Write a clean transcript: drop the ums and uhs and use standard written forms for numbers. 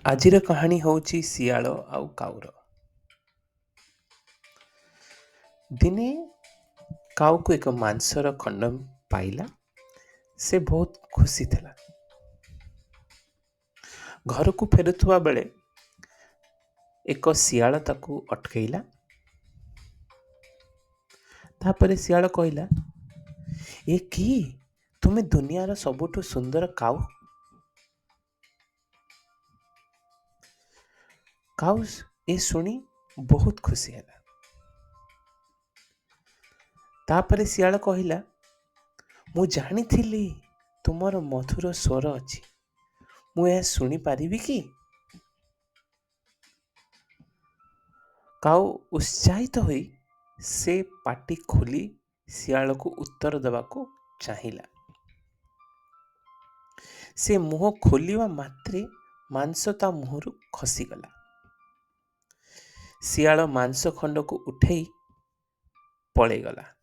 ଆଜିର କାହାଣୀ ହେଉଛି ଶିଆଳ ଆଉ କାଉର। ଦିନେ କାଉକୁ ଏକ ମାଂସର ଖଣ୍ଡ ପାଇଲା। ସେ ବହୁତ ଖୁସି ଥିଲା। ଘରକୁ ଫେରୁଥିବା ବେଳେ ଏକ ଶିଆଳ ତାକୁ ଅଟକେଇଲା। ତାପରେ ଶିଆଳ କହିଲା, ଏ କି, ତୁମେ ଦୁନିଆର ସବୁଠୁ ସୁନ୍ଦର କାଉ। କାଉ ଏ ଶୁଣି ବହୁତ ଖୁସି ହେଲା। ତାପରେ ଶିଆଳ କହିଲା, ମୁଁ ଜାଣିଥିଲି ତୁମର ମଧୁର ସ୍ୱର ଅଛି। ମୁଁ ଏହା ଶୁଣିପାରିବି କି? କାଉ ଉତ୍ସାହିତ ହୋଇ ସେ ପାଟି ଖୋଲି ଶିଆଳକୁ ଉତ୍ତର ଦେବାକୁ ଚାହିଁଲା। ସେ ମୁହଁ ଖୋଲିବା ମାତ୍ରେ ମାଂସ ତା ମୁହଁରୁ ଖସିଗଲା। ଶିଆଳ ମାଂସ ଖଣ୍ଡକୁ ଉଠେଇ ପଳେଇଗଲା।